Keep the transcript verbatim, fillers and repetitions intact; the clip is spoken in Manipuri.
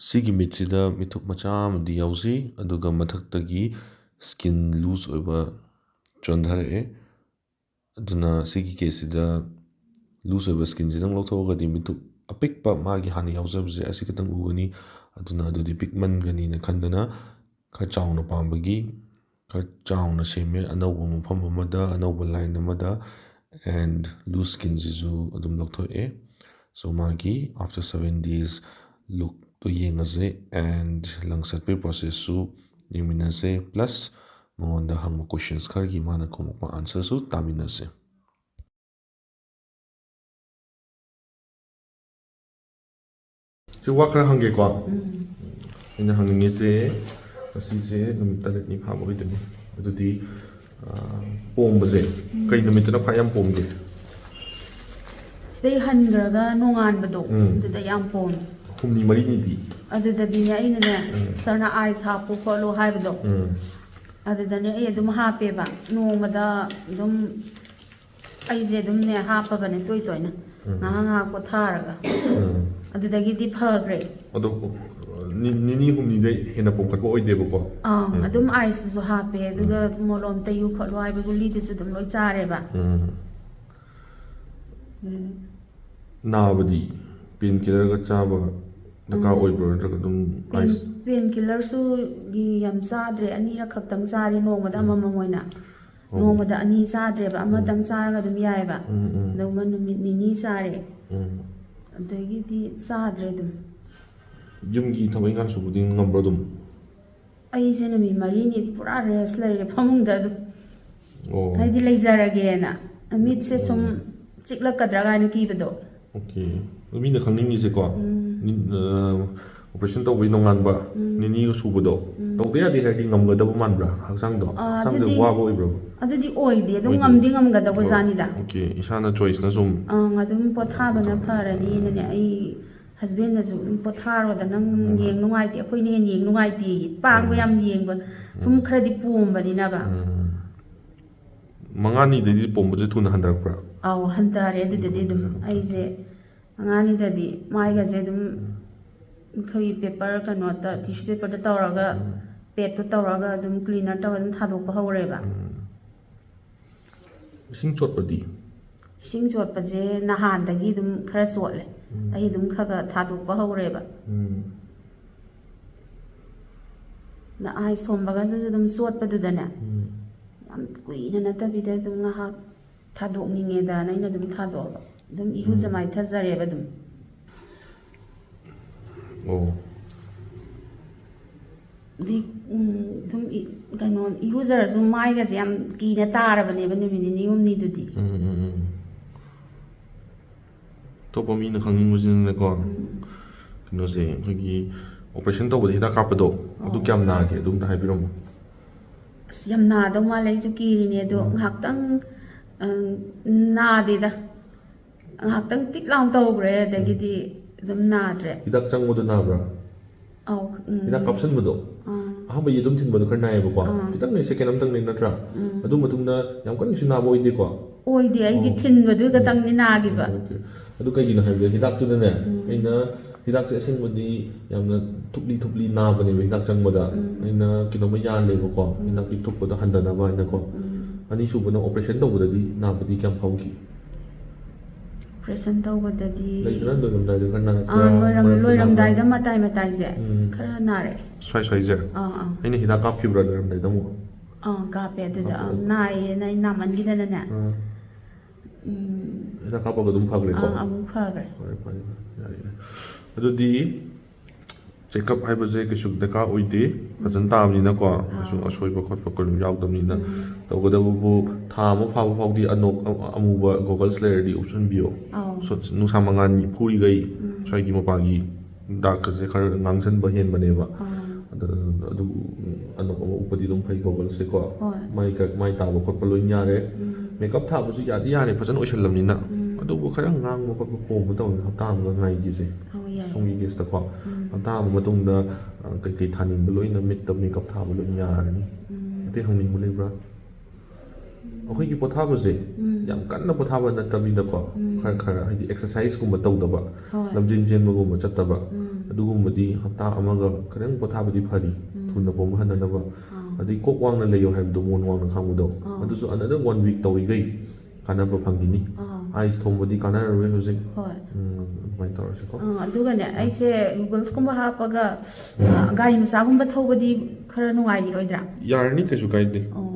ꯁꯤꯒꯤ ꯃꯤꯠꯁꯤꯗ ꯃꯤꯊꯨꯞ ꯃꯆꯥ ꯑꯃꯗꯤ ꯌꯥꯎꯖꯩ, ꯑꯗꯨꯒ ꯃꯊꯛꯇꯒꯤ ꯁ꯭ꯀꯤꯟ ꯂꯨꯖ ꯑꯣꯏꯕ ꯆꯣꯟꯊꯔꯛꯑꯦ꯫ ꯑꯗꯨꯅ ꯁꯤꯒꯤ ꯀꯦꯁꯁꯤꯗ ꯂꯨꯖ ꯑꯣꯏꯕ ꯁ꯭ꯀꯤꯟꯁꯤꯗꯪ ꯂꯧꯊꯣꯛꯑꯒꯗꯤ ꯃꯤꯊꯨꯞ ꯑꯄꯤꯛꯄ ꯃꯥꯒꯤ ꯍꯥꯟꯅ ꯌꯥꯎꯖꯕꯁꯦ ꯑꯁꯤ ꯈꯛꯇꯪ ꯎꯒꯅꯤ꯫ ꯑꯗꯨꯅ ꯑꯗꯨꯗꯤ ꯄꯤꯛꯃꯟꯒꯅꯤꯅ ꯈꯟꯗꯅ ꯈꯔ ꯆꯥꯎꯅ ꯄꯥꯝꯕꯒꯤ ꯈꯔ ꯆꯥꯎꯅ ꯁꯦꯝꯃꯦ꯫ ꯑꯅꯧꯕ ꯃꯐꯝ ꯑꯃꯗ, ꯑꯅꯧꯕ ꯂꯥꯏꯟ ꯑꯃꯗ, and ꯂꯨꯖ ꯁ꯭ꯀꯤꯟꯁꯤꯁꯨ ꯑꯗꯨꯝ ꯂꯧꯊꯣꯛꯑꯦ꯫ So ꯃꯥꯒꯤ after seven days ꯂꯨꯛꯇꯣ ꯌꯦꯡꯉꯁꯦ, and ꯂꯪ ꯆꯠꯄꯒꯤ ꯄ꯭ꯔꯣꯁꯦꯁꯁꯨ ꯌꯦꯡꯃꯤꯟꯅꯁꯦ, ꯄ꯭ꯂꯁ ꯃꯉꯣꯟꯗ ꯍꯪꯕ ꯀꯣꯏꯁꯟꯁ ꯈꯔꯒꯤ ꯃꯥꯅ ꯈꯨꯝꯃꯛꯄ ꯑꯟꯁꯔꯁꯨ ꯇꯥꯃꯤꯟꯅꯁꯦ꯫ ꯁꯤ ꯋꯥ ꯈꯔ ꯍꯪꯒꯦꯀꯣ꯫ ꯑꯩꯅ ꯍꯪꯅꯤꯡꯉꯤꯁꯦ, ꯉꯁꯤꯁꯦ ꯅꯨꯃꯤꯠ ꯇꯔꯦꯠꯅꯤ ꯐꯥꯕ ꯑꯣꯏꯗꯣꯏꯅꯤ꯫ ꯑꯗꯨꯗꯤ, ꯑ, ꯄꯣꯝꯕꯁꯦ ꯀꯩ ꯅꯨꯃꯤꯠꯇꯅ ꯈ꯭ꯋꯥꯏ ꯌꯥꯝ ꯄꯣꯝꯒꯦ? ꯁꯤꯗꯩ ꯍꯟꯈ꯭ꯔꯒ ꯅꯣꯡꯉꯥꯟꯕꯗꯣ, ꯎꯝ꯫ ꯑꯗꯨꯗ ꯌꯥꯝ ꯄꯣꯝꯃꯤ꯫ ꯍꯨꯝꯅꯤ ꯃꯔꯤꯅꯤꯗꯤ? ꯑꯗꯨꯗꯗꯤꯅꯦ, ꯑꯩꯅꯅꯦ, ꯎꯝ꯫ ꯁꯥꯔꯅ ꯑꯥꯏꯁ ꯍꯥꯞꯄꯨ ꯈꯣꯠꯂꯨ ꯍꯥꯏꯕꯗꯣ, ꯎꯝ꯫ ꯑꯗꯨꯗꯅꯦ ꯑꯩ ꯑꯗꯨꯝ ꯍꯥꯞꯄꯦꯕ꯫ ꯅꯣꯡꯃꯗ ꯑꯗꯨꯝ ꯑꯩꯁꯦ ꯑꯗꯨꯝꯅꯦ ꯍꯥꯞꯄꯕꯅꯦ ꯇꯣꯏ ꯇꯣꯏꯅ, ꯎꯝ꯫ ꯉꯥꯏꯍꯥꯛ ꯉꯥꯏꯍꯥꯛ ꯄꯣꯊꯥꯔꯒ꯫ ꯎꯝ꯫ ꯑꯗꯨꯗꯒꯤꯗꯤ ꯐꯈ꯭ꯔꯦ꯫ ꯑꯗꯣ, ꯅꯤ-, ꯅꯤꯅꯤ ꯍꯨꯝꯅꯤꯗꯩ ꯍꯦꯟꯅ ꯄꯣꯝꯈꯠꯄ ꯑꯣꯏꯗꯦꯕꯀꯣ? ꯑꯥ, ꯎꯝ꯫ ꯑꯗꯨꯝ ꯑꯥꯏꯁꯇꯨꯁꯨ ꯍꯥꯞꯄꯦ, ꯑꯗꯨꯒ ꯃꯣꯂꯣꯝ ꯇꯩꯌꯨ ꯈꯣꯠꯂꯨ ꯍꯥꯏꯕ ꯒꯨꯂꯤꯗꯨꯁꯨ ꯑꯗꯨꯝ ꯂꯣꯏ ꯆꯥꯔꯦꯕ꯫ ꯎꯝ꯫ ꯎꯝ꯫ ꯅꯥꯕꯗꯤ ꯄꯦꯟ ꯀꯤꯂꯔꯒ ꯆꯥꯕ ꯗꯔꯀꯥꯔ ꯎꯝ꯫ ꯑꯣꯏꯕ꯭ꯔꯣ, ꯅꯠꯇ꯭ꯔꯒ ꯑꯗꯨꯝ ꯄꯦꯟ ꯑꯥꯏꯁ? ꯄꯦꯟ ꯀꯤꯂꯔꯁꯨ ꯌꯥꯝ ꯆꯥꯗ꯭ꯔꯦ, ꯑꯅꯤꯔꯛ ꯈꯛꯇꯪ ꯆꯥꯔꯤ ꯅꯣꯡꯃꯗ ꯎꯝ꯫ ꯑꯃꯃꯝ ꯑꯣꯏꯅ꯫ ꯑꯣ꯫ ꯅꯣꯡꯃꯗ ꯑꯅꯤ ꯆꯥꯗ꯭ꯔꯦꯕ, ꯑꯃꯇꯪ ꯆꯥꯔꯒ ꯑꯗꯨꯝ ꯌꯥꯏꯑꯕ꯫ ꯎꯝ, ꯎꯝ꯫ ꯑꯗꯨꯒ ꯅꯨꯃꯤꯠ ꯅꯤꯅꯤ ꯆꯥꯔꯦ꯫ ꯎꯝ꯫ ꯑꯗꯒꯤꯗꯤ ꯆꯥꯗ꯭ꯔꯦ ꯑꯗꯨꯝ꯫ ꯌꯨꯝꯒꯤ ꯊꯕꯛ ꯏꯪꯈꯥꯡ ꯁꯨꯕꯗꯤ ꯉꯝꯕ꯭ꯔꯣ ꯑꯗꯨꯝ? ꯑꯩꯁꯦ ꯅꯨꯃꯤꯠ ꯃꯔꯤꯅꯤꯗꯤ ꯄꯨꯔꯥ ꯔꯦꯁ ꯂꯩꯔꯦ ꯐꯃꯨꯡꯗ ꯑꯗꯨꯝ꯫ ꯑꯣ꯫ ꯍꯥꯏꯗꯤ ꯂꯩꯖꯔꯒꯦꯅ꯫ ꯃꯤꯠꯁꯦ ꯁꯨꯝ ꯎꯝ꯫ ꯆꯤꯛꯂꯛꯀꯗ꯭ꯔꯥ ꯀꯥꯏꯅ ꯀꯤꯕꯗꯣ꯫ ꯑꯣꯀꯦ꯫ ꯑꯗꯣ ꯃꯤꯅ ꯈꯪꯅꯤꯡꯉꯤꯁꯦꯀꯣ, ꯎꯝ꯫ ꯅꯤ-, ꯑ, ꯑꯣꯄꯔꯦꯁꯟ ꯇꯧꯕꯩ ꯅꯣꯡꯉꯥꯟꯕ ꯎꯝ꯫ ꯅꯤꯅꯤꯒ ꯁꯨꯕꯗꯣ, ꯎꯝ꯫ ꯇꯧꯗ ꯌꯥꯗꯦ ꯍꯥꯏꯔꯗꯤ ꯉꯝꯒꯗꯕ ꯃꯥꯟꯕ꯭ꯔꯥ? ꯍꯛꯆꯥꯡꯗꯣ, ꯑꯥ, ꯍꯛꯆꯥꯡꯁꯦ ꯑꯗꯨꯗꯤ ꯋꯥꯕ ꯑꯣꯏꯕ꯭ꯔꯥ? ꯑꯗꯨꯗꯤ ꯑꯣꯏꯗꯦ, ꯑꯗꯨꯝ ꯑꯣꯏꯗꯦ꯫ ꯉꯝꯗꯤ ꯉꯝꯒꯗꯧꯕ ꯑꯣ, ꯖꯥꯠꯅꯤꯗ꯫ ꯑꯣꯀꯦ, ꯏꯁꯥꯅ ꯆꯣꯏꯁꯅ ꯁꯨꯝ꯫ ꯑꯪ, ꯑꯗꯨꯝ ꯄꯣꯊꯥꯕꯅ ꯐꯔꯅꯤꯅꯅꯦ, ꯑꯩ ꯍꯁꯕꯦꯟꯅꯁꯨ ꯑꯗꯨꯝ ꯄꯣꯊꯥꯔꯣꯗ, ꯅꯪ ꯎꯝ꯫ ꯌꯦꯡ ꯅꯨꯡꯉꯥꯏꯇꯦ, ꯑꯩꯈꯣꯏꯅ ꯍꯦꯟꯅ ꯌꯦꯡ ꯅꯨꯡꯉꯥꯏꯇꯦ, ꯄꯥꯡꯕ ꯎꯝ꯫ ꯌꯥꯝ ꯌꯦꯡꯕ, ꯁꯨꯝ ꯎꯝ꯫ ꯈꯔꯗꯤ ꯄꯣꯝꯕꯅꯤꯅꯕ꯫ ꯎꯝ꯫ ꯃꯉꯥꯅꯤꯗꯩꯗꯤ ꯄꯣꯝꯕꯁꯦ ꯊꯨꯅ ꯍꯟꯊꯔꯛꯄ꯭ꯔꯥ? ꯑꯧ, ꯍꯟꯊꯔꯦ꯫ ꯑꯗꯨꯗꯗꯤ ꯑꯗꯨꯝ ꯎꯝ꯫ ꯑꯩꯁꯦ ꯃꯉꯥꯅꯤꯗꯗꯤ ꯃꯥꯏꯒꯁꯦ ꯑꯗꯨꯝ ꯑꯩꯈꯣꯏ ꯄꯦꯄꯔ ꯀꯩꯅꯣꯗ, ꯇꯤꯁꯨ ꯄꯦꯄꯔꯗ ꯇꯧꯔꯒ, ꯎꯝ꯫ ꯄꯦꯗꯇꯣ ꯇꯧꯔꯒ ꯑꯗꯨꯝ ꯀ꯭ꯂꯤꯅꯔ ꯇꯧꯔꯒ ꯑꯗꯨꯝ ꯊꯥꯗꯣꯛꯄ ꯍꯧꯔꯦꯕ꯫ ꯎꯝ꯫ ꯏꯁꯤꯡ ꯆꯣꯠꯄꯗꯤ? ꯏꯁꯤꯡ ꯆꯣꯠꯄꯁꯦ ꯅꯍꯥꯟꯗꯒꯤ ꯑꯗꯨꯝ ꯈꯔ ꯆꯣꯠꯂꯦ꯫ ꯎꯝ꯫ ꯑꯩ ꯑꯗꯨꯝ ꯈꯔ ꯈꯔ ꯊꯥꯗꯣꯛꯄ ꯍꯧꯔꯦꯕ꯫ ꯎꯝ꯫ ꯅ-, ꯑꯥꯏꯁ ꯍꯣꯟꯕꯒꯁꯨ ꯑꯗꯨꯝ ꯆꯣꯠꯄꯗꯨꯗꯅꯦ, ꯎꯝ꯫ ꯌꯥꯝ ꯀꯨꯏꯅ ꯅꯠꯇꯕꯤꯗ ꯑꯗꯨꯝ ꯉꯥꯏꯍꯥꯛ ꯊꯥꯗꯣꯛꯅꯤꯡꯉꯦꯗꯅ ꯑꯩꯅ ꯑꯗꯨꯝ ꯊꯥꯗꯣꯛꯑꯕ꯫ ꯑꯗꯨꯝ ꯏꯔꯨꯖ ꯎꯝ꯫ ꯃꯥꯏꯊꯖꯔꯦꯕ ꯑꯗꯨꯝ꯫ ꯑꯣ꯫ ꯑꯗꯩ, ꯎꯝ, ꯑꯗꯨꯝ ꯏ-, ꯀꯩꯅꯣ, ꯏꯔꯨꯖꯔꯁꯨ ꯃꯥꯏꯒꯁꯦ ꯌꯥꯝ ꯀꯤꯅ ꯇꯥꯔꯕꯅꯦꯕ ꯅꯨꯃꯤꯠ ꯅꯤꯅꯤ ꯍꯨꯝꯅꯤꯗꯨꯗꯤ꯫ ꯎꯝ, ꯎꯝ, ꯎꯝ꯫ ꯑꯇꯣꯞꯄ ꯃꯤꯅ ꯈꯪꯅꯤꯡꯕꯁꯤꯅꯅꯦꯀꯣ, ꯎꯝ꯫ ꯀꯩꯅꯣꯁꯦ, ꯑꯩꯈꯣꯏꯒꯤ operation ꯇꯧꯕꯗ ꯍꯤꯗꯥꯛ ꯀꯥꯞꯄꯗꯣ, ꯑꯗꯨ ꯑꯧ꯫ ꯀꯌꯥꯝ ꯅꯥꯒꯦ? ꯑꯗꯨ ꯑꯝꯇ ꯍꯥꯏꯕꯤꯔꯝꯃꯣ꯫ ꯑꯁ, ꯌꯥꯝ ꯅꯥꯗꯧ ꯃꯥꯜꯂꯦ, ꯑꯩꯁꯨ ꯀꯤꯔꯤꯅꯦ ꯑꯗꯣ, ꯎꯝ꯫ ꯉꯥꯏꯍꯥꯛꯇꯪ, ꯑ, ꯅꯥꯗꯦꯗ꯫ ꯉꯥꯏꯍꯥꯛꯇꯪ ꯇꯤꯛ ꯂꯥꯎꯅ ꯇꯧꯈ꯭ꯔꯦ, ꯑꯗꯒꯤꯗꯤ ꯎꯝ꯫ ꯑꯗꯨꯝ ꯅꯥꯗ꯭ꯔꯦ꯫ ꯍꯤꯗꯥꯛ ꯆꯪꯕꯗꯣ ꯅꯥꯕ꯭ꯔꯥ? ꯑꯧ, ꯎꯝ꯫ ꯍꯤꯗꯥꯛ ꯀꯥꯞꯁꯟꯕꯗꯣ? ꯑꯥ꯫ ꯑꯍꯥꯟꯕꯒꯤ ꯑꯗꯨꯝ ꯊꯤꯟꯕꯗꯣ ꯈꯔ ꯅꯥꯏꯌꯦꯕꯀꯣ? ꯑꯥ꯫ ꯈꯤꯇꯪ ꯅꯥꯏ, second ꯑꯃꯇꯪꯅꯤ ꯅꯠꯇ꯭ꯔꯥ? ꯎꯝ꯫ ꯑꯗꯨ ꯃꯇꯨꯡꯗ ꯌꯥꯝ ꯀꯟꯅꯁꯨ ꯅꯥꯕ ꯑꯣꯏꯗꯦꯀꯣ? ꯑꯣꯏꯗꯦ, ꯑꯩꯗꯤ ꯑꯣ꯫ ꯊꯤꯟꯕꯗꯨ ꯈꯛꯇꯪꯅꯤ ꯅꯥꯈꯤꯕ꯫ ꯑꯣꯀꯦ꯫ ꯑꯗꯨ ꯀꯩꯒꯤꯅꯣ ꯍꯥꯏꯕꯗ ꯍꯤꯗꯥꯛꯇꯨꯗꯅꯦ, ꯎꯝ꯫ ꯑꯩꯅ ꯍꯤꯗꯥꯛꯁꯦ ꯑꯁꯦꯡꯕꯗꯤ ꯌꯥꯝꯅ ꯊꯨꯞꯂꯤ ꯊꯨꯞꯂꯤ ꯅꯥꯕꯅꯦꯕ ꯍꯤꯗꯥꯛ ꯆꯪꯕꯗ꯫ ꯎꯝ꯫ ꯑꯩꯅ ꯀꯩꯅꯣꯝꯃ ꯌꯥꯜꯂꯦꯕꯀꯣ, ꯎꯝ꯫ ꯍꯤꯗꯥꯛꯀꯤ ꯊꯨꯞꯄꯗꯣ ꯍꯟꯗꯅꯕ ꯍꯥꯏꯅꯀꯣ꯫ ꯎꯝ꯫ ꯑꯅꯤꯁꯨꯕꯅ operation ꯇꯧꯕꯗꯗꯤ ꯅꯥꯕꯗꯤ ꯀꯌꯥꯝ ꯍꯧꯈꯤ? Operation ꯇꯧꯕꯗꯗꯤ ꯂꯩꯗꯅ, ꯂꯣꯏꯔꯝꯗꯥꯏꯗ ꯈꯔ ꯅꯥꯔꯛꯄ, ꯑꯥ, ꯂꯣꯏꯔꯝ-, ꯃꯔꯛꯇ ꯅꯥꯕ꯫ ꯂꯣꯏꯔꯝꯗꯥꯏꯗ ꯃꯇꯥꯏ ꯃꯇꯥꯏꯁꯦ ꯎꯝ꯫ ꯈꯔ ꯅꯥꯔꯛꯑꯦ꯫ ꯁ꯭ꯋꯥꯏ ꯁ꯭ꯋꯥꯏꯁꯦ? ꯑꯥ, ꯑꯥ꯫ ꯑꯩꯅ ꯍꯤꯗꯥꯛ ꯀꯥꯞꯈꯤꯕ꯭ꯔꯥ ꯂꯣꯏꯔꯝꯗꯥꯏꯗ ꯑꯃꯨꯛ? ꯑꯥ, ꯀꯥꯞꯄꯦ꯫ ꯑꯗꯨꯗ ꯀꯥꯞꯄꯦ꯫ ꯅꯥꯏꯌꯦꯅ ꯑꯩ ꯅꯥꯃꯟꯈꯤꯗꯅꯅꯦ꯫ ꯑꯥ꯫ ꯎꯝ꯫ ꯍꯤꯗꯥꯛ ꯀꯥꯞꯄꯒ ꯑꯗꯨꯝ ꯐꯈ꯭ꯔꯦꯀꯣ? ꯑꯥ, ꯑꯃꯨꯛ ꯐꯈ꯭ꯔꯦ꯫ ꯐꯔꯦ, ꯐꯔꯦ, ꯐꯔꯦ꯫ ꯌꯥꯔꯦ, ꯌꯥꯔꯦ꯫ ꯑꯗꯨꯗꯤ checkup ꯍꯥꯏꯕꯁꯦ ꯀꯩꯁꯨ ꯗꯔꯀꯥꯔ ꯑꯣꯏꯗꯦ꯫ ꯐꯖꯅ ꯎꯝ꯫ ꯇꯥꯕꯅꯤꯅꯀꯣ, ꯑꯥ꯫ ꯀꯩꯁꯨ ꯑꯁꯣꯏꯕ ꯈꯣꯠꯄ ꯀꯩꯅꯣ ꯌꯥꯎꯗꯕꯅꯤꯅ꯫ ꯎꯝ꯫ ꯇꯧꯒꯗꯕꯕꯨ ꯊꯥ ꯑꯃ ꯐꯥꯕ ꯐꯥꯎꯗꯤ ꯑꯅꯣꯛ ꯑ-, ꯑꯃꯨꯕ goggles ꯂꯩꯔꯗꯤ ꯎꯞꯁꯟꯕꯤꯌꯣ꯫ ꯑꯥꯎ꯫ ꯁꯣ-, ꯅꯨꯡꯁꯥ ꯃꯉꯥꯜ ꯐꯨꯔꯤꯈꯩ ꯎꯝ꯫ ꯁ꯭ꯋꯥꯏꯒꯤ ꯃꯄꯥꯒꯤ dark ꯀꯁꯦ ꯈꯔ ꯉꯥꯡꯁꯤꯟꯕ ꯍꯦꯟꯕꯅꯦꯕ꯫ ꯑꯥ꯫ ꯑꯗꯨ, ꯑꯗꯨ, ꯑꯅꯣꯛ ꯑꯃ ꯎꯞꯄꯗꯤ ꯑꯗꯨꯝ ꯐꯩ goggles ꯁꯦꯀꯣ꯫ ꯍꯣꯏ꯫ ꯃꯥꯏ ꯀ-, ꯃꯥꯏ ꯇꯥꯕ ꯈꯣꯠꯄ ꯂꯣꯏ ꯌꯥꯔꯦ꯫ ꯎꯝ꯫ Makeup ꯊꯥꯕꯁꯨ ꯌꯥꯗꯤ ꯌꯥꯔꯦ, ꯐꯖꯅ ꯑꯣꯏꯁꯜꯂꯝꯅꯤꯅ꯫ ꯎꯝ꯫ ꯑꯗꯨꯕꯨ ꯈꯔ ꯉꯥꯡꯕ ꯈꯣꯠꯄ ꯄꯣꯝꯕ ꯇꯧꯔꯗꯤ ꯍꯞꯇꯥ ꯑꯃꯒ ꯉꯥꯏꯈꯤꯁꯦ꯫ ꯑꯧ, ꯌꯥꯏ꯫ ꯁꯣꯝꯒꯤ case ꯇꯀꯣ꯫ ꯎꯝ꯫ ꯍꯞꯇꯥ ꯑꯃ ꯃꯇꯨꯡꯗ, ꯑ, ꯀꯩꯀꯩ ꯊꯥꯅꯤꯡꯕ ꯂꯣꯏꯅ ꯃꯤꯠꯇ makeup ꯊꯥꯕ ꯂꯣꯏ ꯌꯥꯔꯅꯤ꯫ ꯎꯝ꯫ ꯑꯇꯩ ꯍꯪꯅꯤꯡꯕ ꯂꯩꯕ꯭ꯔꯥ? ꯑꯩꯈꯣꯏꯒꯤ ꯄꯣꯊꯥꯕꯁꯦ ꯎꯝ꯫ ꯌꯥꯝ ꯀꯟꯅ ꯄꯣꯊꯥꯕ ꯅꯠꯇꯕꯤꯗꯀꯣ, ꯎꯝ꯫ ꯈꯔ ꯈꯔ, ꯍꯥꯏꯗꯤ exercise ꯀꯨꯝꯕ ꯇꯧꯗꯕ, ꯍꯣꯏ꯫ ꯂꯝꯖꯦꯟ ꯆꯦꯟꯕꯒꯨꯝꯕ ꯆꯠꯇꯕ, ꯎꯝ꯫ ꯑꯗꯨꯒꯨꯝꯕꯗꯤ ꯍꯞꯇꯥ ꯑꯃꯒ ꯈꯤꯇꯪ ꯄꯣꯊꯥꯕꯗꯤ ꯐꯔꯤ, ꯎꯝ. ꯊꯨꯅ ꯄꯣꯝꯕ ꯍꯟꯗꯅꯕ꯫ ꯑꯥ. ꯑꯗꯩ ꯀꯣꯛ ꯋꯥꯡꯅ ꯂꯩꯌꯣ ꯍꯥꯏꯕꯗꯣ, ꯃꯣꯟ ꯋꯥꯡꯅ ꯈꯥꯡꯕꯗꯣ, ꯑꯥ. ꯑꯗꯨꯁꯨ another one week ꯇꯧꯔꯤꯈꯩ ꯀꯥꯟꯅꯕ ꯐꯪꯈꯤꯅꯤ꯫ ꯑꯥ. ꯑꯥꯏꯁ ꯊꯣꯡꯕꯗꯤ ꯀꯥꯟꯅꯔꯔꯣꯏ ꯍꯧꯖꯤꯛ꯫ ꯍꯣꯏ. ꯎꯝ, ꯑꯗꯨꯃꯥꯏꯅ ꯇꯧꯔꯁꯤꯀꯣ꯫ ꯑꯥ, ꯑꯗꯨꯒꯅꯦ, ꯑꯩꯁꯦ ꯒꯨꯒꯜꯁꯀꯨꯝꯕ ꯍꯥꯞꯄꯒ, ꯑꯥ, ꯒꯥꯔꯤ ꯃꯆꯥꯒꯨꯝꯕ ꯊꯧꯕꯗꯤ ꯈꯔ ꯅꯨꯡꯉꯥꯏꯈꯤꯔꯣꯏꯗ꯭ꯔꯥ? ꯌꯥꯔꯅꯤ, ꯀꯩꯁꯨ ꯀꯥꯏꯗꯦ꯫ ꯑꯣ.